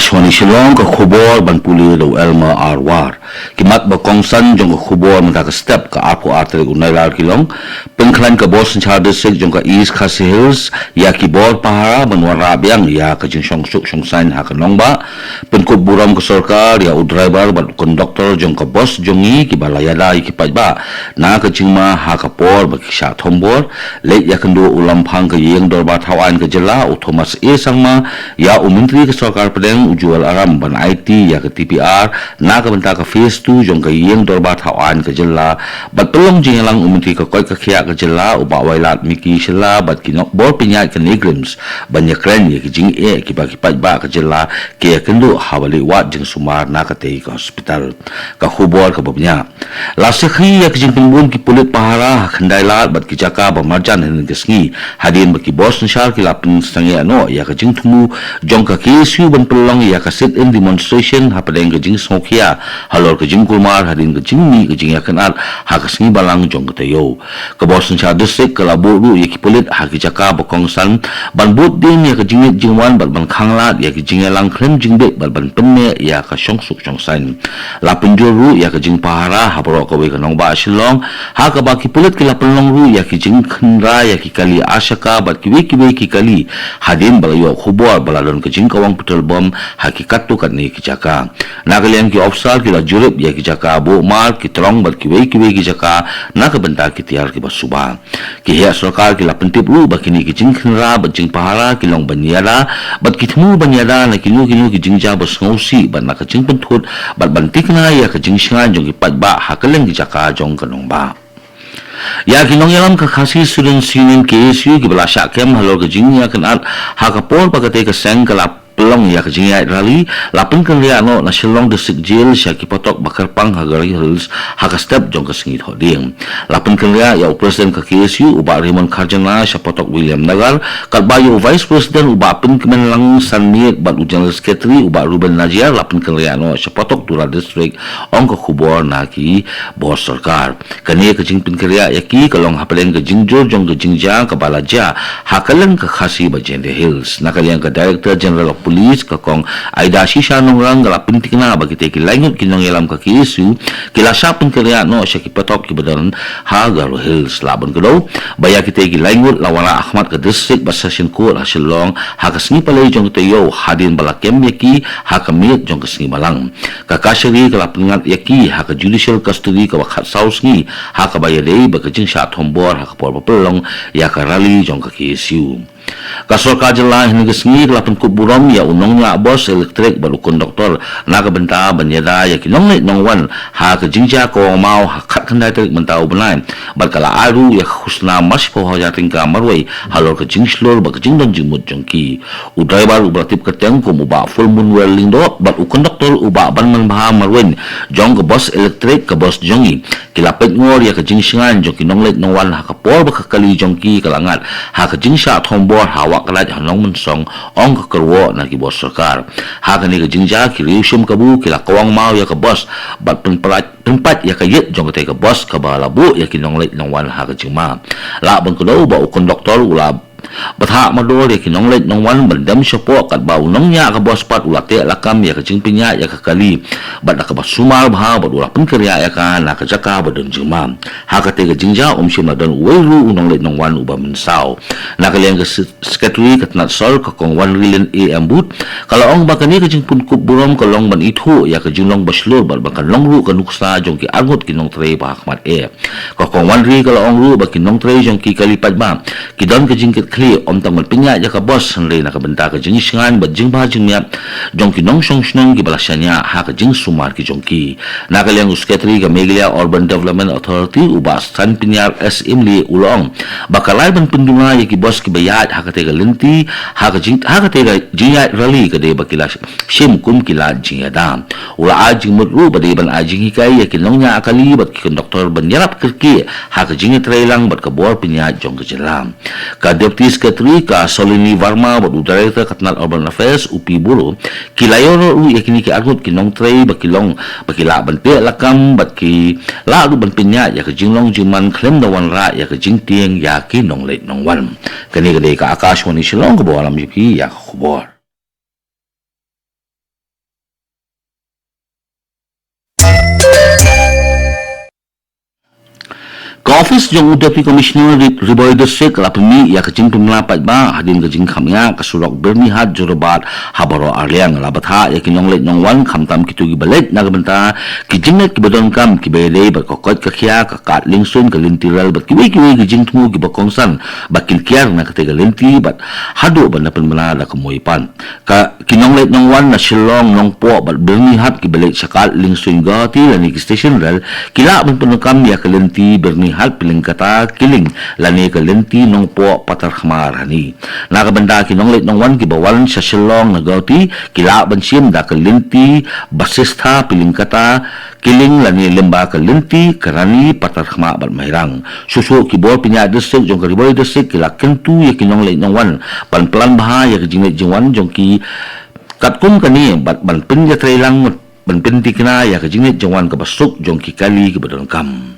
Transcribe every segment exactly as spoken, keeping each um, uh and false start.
Tony Shillong, ka khubor ban pule da u Elmer Arwar. Ki mat ba kongsan jong ka khubor mynta ka step, ka arphew ar tarik u Nailar ki long: pynkhlaiñ ka bor synshar district jong ka East Khasi Hills ïa ki bor pahara ban wanrah biang ïa ka jingshong suk shong saiñ ha ka nongbah. Pynkup burom ka sorkar ïa u driver bad u conductor jong ka bos jong ngi kiba la ïada ïa ki paidbah na ka jingma ha ka por ba ki shah thombor. Leit ïakynduh u Lamphang ka Ïing Dorbar Thaw Aiñ ka Jylla, u Thomas A Sangma, ïa u Myntri ka Sorkar Pdeng, u Jewel Aram, ban aiti ïa ka T P R na ka bynta ka phase two jong ka Ïing Dorbar Thaw Aiñ ka Jylla. Bad pynlong jingïalang u Myntri ka Koit ka Khiah ka Jylla, u Bah Wailadmiki Shylla, bad ki nongbor pynïaid ka NEIGRIHMS ban ïakren ïa ki jingeh kiba ki paidbah ka jylla ki ïakynduh haba leit wad jingsumar na katei ka hospital. Ka khubor kaba bniah. La sakhi ïa ka jingpynbun ki pulit pahara ha khyndai lad bad ki jaka ba marjan hynnin ka sngi, hadien ba ki bor synshar ki la pynsangeh noh ïa ka jingthmu jong ka K S U ban pynlong ïa ka sit-in demonstration hapdeng ka jingsngewkhia halor ka jingkulmar hadien ka jingmih ka jingïakynad ha ka sngi Balang jong ka taïew. Ka bor synshar district ka la buh ruh ïa ki pulit ha ki jaka ba kongsan ban bud dien ïa ka jingïeit jingwan bad ban khanglad ïa ki jingïalang khlem jingbit bad ban pynneh ïa ka shongsuk shongsaiñ. La pynjur ruh ïa ka jingpahara ha baroh kawei ka nongbah Shillong, ha kaba ki pulit ki la pynlong ruh ïa ki jingkhynra ïa ki kali arshaka bad kiwei kiwei ki kali, hadien ba la ïoh khubor ba la don ka jingkawang petrol bomb ha ki katto katne ki jaka. Na ka liang ki officer ki la jurip ïa ki jaka buh mar, ki trong bad kiwei kiwei ki jaka na ka bynta ki tiar kiba suba. Ki heh sorkar ki la pyntip ruh ba kine ki jingkhynra bad jingpahara ki long ban ïada bad ki thmu ban ïada na kino kino ki jingjia ba sngewsih bad na ka jingpynthut bad ban tikna ïa ka jingshngaiñ jong ki paidbah ha kylleng ki jaka jong ka nongbah. Ïa ki nongïalam ka Khasi Students Union, K S U, kiba la shah kem halor ka jingïakynad ha ka por ba katei ka seng ka la pynlong ïa ka jingïaid rally, la pynkynriah noh na Shillong District Jail sha ki patok ba kyrpang ha Garo Hills ha ka step jong ka sngi Thohdieng. La pynkynriah ïa u President ka K S U, u Bah Raymond Kharjana, sha patok Williamnagar, katba ïa u Vice President, u Bah Pynkmenlang Sanmiet, bad u General Secretary, u Bah Reuben Najiar, la pynkynriah noh sha patok Tura District, ong ka khubor na ki bor sorkar. Kane ka jingpynkynriah ïa ki ka long hapdeng ka jingjur jong ka jingjia kaba la jia ha kylleng ka Khasi bad Jaintia Hills. Na ka liang ka Director General of Police, ka Kong Aida Shisha Nongrang, ka la pyntikna ba kitei ki laingut ki nongïalam ka K S U ki la shah pynkynriah noh sha ki patok kiba don ha Garo Hills. La ban kdew ba ïa kitei ki laingut la wanrah ha khmat ka District bad Session Court ha Shillong ha ka sngi Palei jong ka taïew, hadien ba la kem ïa ki ha ka miet jong ka sngi Balang. Ka Kashari ka la pynngat ïa ki ha ka judicial custody kaba khatsaw sngi, ha kaba ïadei bad ka jingshah thombor ha ka por ba pynlong ïa ka rally jong ka K S U. Ka sorkar jylla hynne ka sngi ka la pynkup burom ïa u nongñiah bos elektrik bad u konduktor na ka bynta ban ïada ïa ki nongleit nongwan ha ka jingjia kawang maw ha khatkhyndai tarik mynta u bnai, bad ka la ai ruh ïa ka khusnam mar shiphew hajar tyngka marwei halor ka jingshlur bad ka jingdon jingmut jong ki. U driver uba la tip kyrteng kum u Bah Fullmoonwell Lyngdoh bad u konduktor u Bah Banmanbha Marwein jong ka bos elektrik, ka bos jong ngi, ki la peit ngor ïa ka jingshngaiñ jong ki nongleit nongwan ha ka por ba ka kali jong ki ka la ngat ha ka jingshah thombor ha Wah Kdait ha Nongmynsong, ong ka kyrwoh na ki bor sorkar. Ha kane ka jingjia ki riew shim kabu ki la kawang maw ïa ka bos bad pynpait, pynpait ïa ka ïit jong katei ka bos kaba la buh ïa ki nongleit nongwan ha ka jingma. Lah ban kdew ba u konduktor u la bthah mardor ïa ki nongleit nongwan ban dem shapoh, katba u nongñiah ka bos pat u la teh lakam ïa ka jingpynïaid ïa ka kali bad da kaba sumar bha bad u la pynkynriah ïa ka na ka jaka ba don jingma. Ha katei ka jingjia um shym la don uwei ruh u nongleit nongwan uba mynsaw. Na ka liang ka se-, Secretary ka tnat sor, ka Kong Wanrilin A M Booth, ka la ong ba kane ka jingpynkup burom ka long ban ithuh ïa ka jinglong ba shlur bad ba kan long ruh ka nuksa jong ki arngut ki nongtrei ba ha khmat eh. Ka Kong Wanri ka la ong ruh ba ki nongtrei jong ki kali paidbah ki don ka jingkitkhlieh ym tang ban pynïaid ïa ka bos, hynrei na ka bynta ka jingshngaiñ bad jingbha jingmiat jong ki nongshong shnong kiba la shaniah ha ka jingsumar ki jong ki. Na ka liang u Secretary ka Meghalaya Urban Development Authority, u Bah Sanpynïar S Imli, u la ong ba ka rai ban pynduna ïa ki bos kiba ïaid ha katei ka lynti, ha ka jing, ha katei ka jingïaid rally ka dei ba ki la shim kum ki lad jingïada. U la ai jingmut ruh ba dei ban ai jinghikai ïa ki nongñiah kali bad ki konduktor ban ïarap kyrkieh ha ka jingïatreilang bad ka bor pynïaid jong ka jylla. Ka Deputy Secretary ka Solini Verma bad u Director ka tnat Urban Affairs u P Buro ki la ïaroh ruh ïa kine ki arngut ki nongtrei ba ki long ba ki lah ban teh lakam bad ki lah ruh ban pynïaid ïa ka jinglong jingman khlem da wanrah ïa ka jingtieng ïa ki nongleit nongwan. Kane ka dei ka Akashvani Shillong kaba wallam ïa phi ïa ka khubor. Office jong u Deputy Commissioner Ri-, Ri Bhoi District la pynmih ïa ka jingpynbna paidbah hadien ka jingkham ïa ka surok Byrnihat Jorabat ha baroh arliang, la bthah ïa ki nongleit nongwan khamtam kito kiba leit na ka bynta ki jingngeit kiba donkam kiba ïadei bad ka koit ka khiah, ka kad liengsuiñ, ka lynti rel bad kiwei kiwei ki jingthmu kiba kongsan ba kin kiar na katei ka lynti bad haduh ban da pynbna da ka mui pat. Ka ki nongleit nongwan na Shillong, Nongpoh bad Byrnihat kiba leit sha kad liengsuiñ Guwahati lane ki station rel ki lah ban pyndonkam ïa ka lynti Byrnihat Piliengkata Killing lane ka lynti Nongpoh Patarkhmar hani. Na ka bynta ki nongleit nongwan kiba wan sha Shillong na Guwahati ki lah ban shim da ka lynti Basistha Piliengkata Killing lane lyngba ka lynti Karani Patarkhmah bad Mairang. Shuh shuh ki bor pynïaid district jong ka Ri Bhoi District ki la kyntu ïa ki nongleit nongwan ban plan bha ïa ka jingleit jingwan jong ki katkum kane bad ban pynïatreilang ban pynthikna ïa ka jingleit jingwan kaba suk jong ki kali kiba donkam.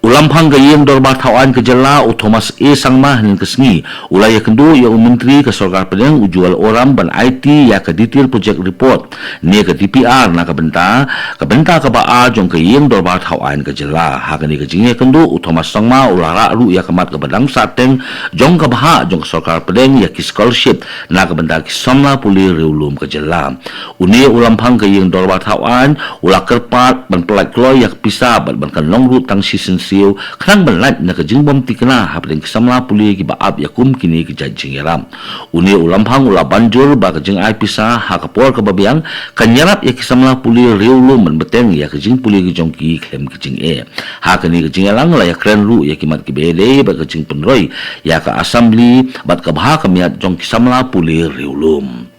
U Lamphang ka Ïing Dorbar Thawaiñ ka Jylla u Thomas A Sangma hynnin ka sngi u la ïakynduh ïa u Myntri ka Sorkar Pdeng u Jewel Oram ban aiti ïa ka detail project report ne ka D P R na ka bynta ka bynta kaba ar jong ka Ïing Dorbar Thawaiñ ka Jylla. Ha kane ka jingïakynduh u Thomas Sangma u la rah ruh ïa ka mat kaba dang sahteng jong ka bhah jong ka Sorkar Pdeng ïa ki scholarship na ka bynta ki samla pule riewlum ka Jylla. Une u Lamphang ka Ïing Dorbar Thawaiñ u la kyrpad ban pyllait kloi ïa ka pisa bad ban kynnoh ruh tang shisien siew khnang ban lait na ka jingbym thikna hapdeng ki samla pule kiba ap ïa kum kine ki jait jingïarap. Une u Lamphang u la ban jur ba ka jingai pisa ha ka por kaba biang kan ïarap ïa ki samla pule riewlum ban bteng ïa ka jingpule ka jong ki khlem ka jingeh. Ha kane ka jingïalang la ïakren ruh ïa ki mat kiba ïadei bad ka jingpynroi ïa ka assembly bad ka bha ka miat jong ki samla pule riewlum.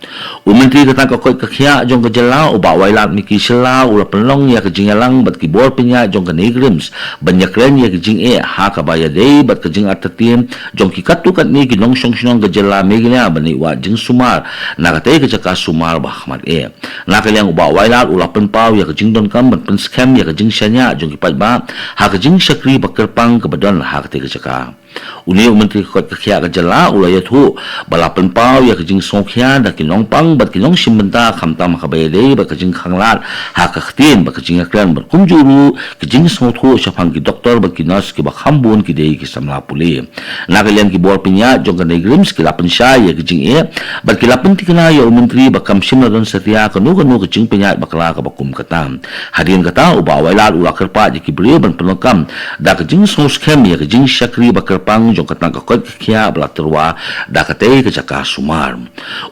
U Myntri ka tnat ka koit ka khiah jong ka Jylla u Bah Wailadmiki Shylla u la pynlong ïa ka jingïalang bad ki bor pynïaid jong ka NEIGRIHMS ban ïakren ïa ka jingeh ha kaba ïadei bad ka jingartatien jong ki katto katne ki nongshong shnong ka Jylla Meghalaya ban ïa wad jingsumar na katei ka jaka sumar ba hakhmat eh. Na ka liang u Bah Wailad u la pynpaw ïa ka jingdonkam ban pynskhem ïa ka jingshaniah jong ki paidbah ha ka jingshakri ba kyrpang kaba don ha katei ka jaka. Une u Myntri ka koit ka khiah ka Jylla u la ïathuh ba la pynpaw ïa ka jingsngewkhia da ki nongpang bad ki nongshim bynta khamtam ha kaba ïadei bad ka jingkhanglad ha ka ktien bad ka jingïakren bad kumjuh ruh ka jingsngewthuh shaphang ki doktor bad ki nurse kiba kham bun ki dei ki samla pule. Na ka liang ki bor pynïaid jong ka NEIGRIHMS ki la pynshai ïa ka jingeh bad ki la pynthikna ïa u Myntri ba kam shym la don satia kano kano ka jingpynïaid bakla kaba kum kata. Hadien kata u Bah Wailad u la kyrpad ïa ki briew ban pyndonkam da ka jingsngewskhem ïa ka jingshakri ba kyrpang jong ka tnat ka koit ka khiah ba la tyrwa da katei ka jaka sumar.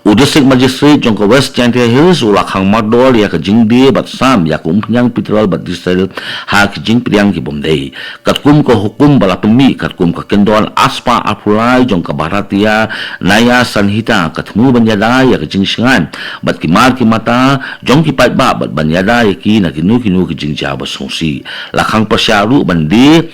U District Magistrate jong ka West Jaintia Hills u la khang mardor ïa ka jingdie bad sam ïa ka umphniang petrol bad diesel ha ki jingpdiang ki bym dei. Katkum ka hukum ba la pynmih katkum ka kyndon arspah arphew lai jong ka Bharatiya Nyaya Sanhita, ka thmu ban ïada ïa ka jingshngaiñ bad ki mar ki mata jong ki paidbah bad ban ïada ïa ki na kino kino ki jingjia ba sngewsih. La khang pyrshah ruh ban die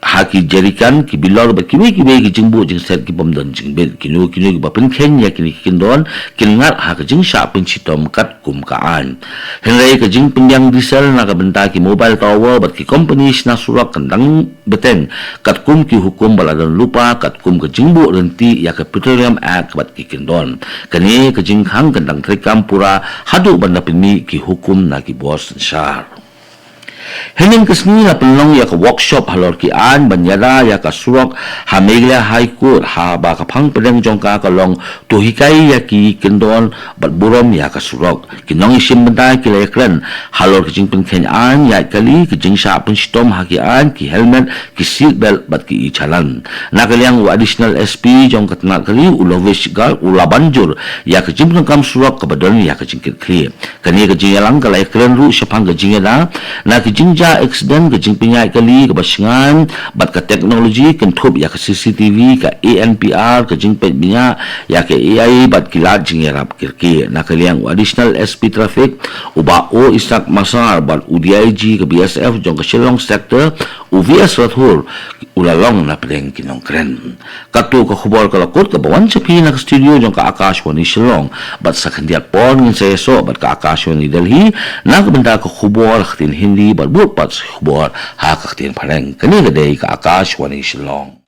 ha ki jerican, ki bilor bad kiwei kiwei ki jingbuh jingset ki bym don jingbit. Kino kino kiba pynkheiñ ïa kine ki kyndon kin ngat ha ka jingshah pynshitom katkum ka aiñ. Hynrei ka jingpynbiang diesel na ka bynta ki mobile tower bad ki kompani shna surok kan dang bteng katkum ki hukum ba la don lypa katkum ka jingbuh ryntih ïa ka Petroleum Act bad ki kyndon. Kane ka jingkhang kan dang treikam pura haduh ban da pynmih ki hukum na ki bor synshar. Hynnin ka sngi la pynlong ïa ka workshop halor ki aiñ ban ïada ïa ka surok ha Meghalaya High Court, haba ka phang pdeng jong ka ka long to hikai ïa ki kyndon bad burom ïa ka surok. Ki nongïashim bynta ki la ïakren halor ka jingpynkheiñ aiñ ïaid kali, ka jingshah pynshitom ha ki aiñ, ki helmet, ki seat belt bad ki e-challan. Na ka liang u Additional S P jong ka tnat kali u Lovesh Garg u la ban jur ïa ka jingpyndonkam surok kaba don ïa ka jingkitkhlieh. Kane ka jingïalang ka la ïakren ruh shaphang ka jingïada na ka jingjia accident, ka jingpynïaid kali kaba shngaiñ bad ka technology, kynthup ïa ka C C T V, ka A N P R, ka jingpeit bniah ïa ka A I bad ki lad jingïarap kyrkieh. Na ka liang u Additional S P Traffic u Bah O Isaac Masar bad u D I G ka B S F jong ka Shillong Sector u V S Rathore u la long na pdeng ki nongkren. Kato ka khubor ka la kut kaba wan sha phi na ka studio jong ka Akashvani Shillong. Bad sa khyndiat por ngin sa ïasoh bad ka Akashvani Delhi na ka bynta ka khubor ha ka ktien Hindi bad bud pat sa khubor ha ka ktien Phareng. Kane ka dei ka Akashvani Shillong.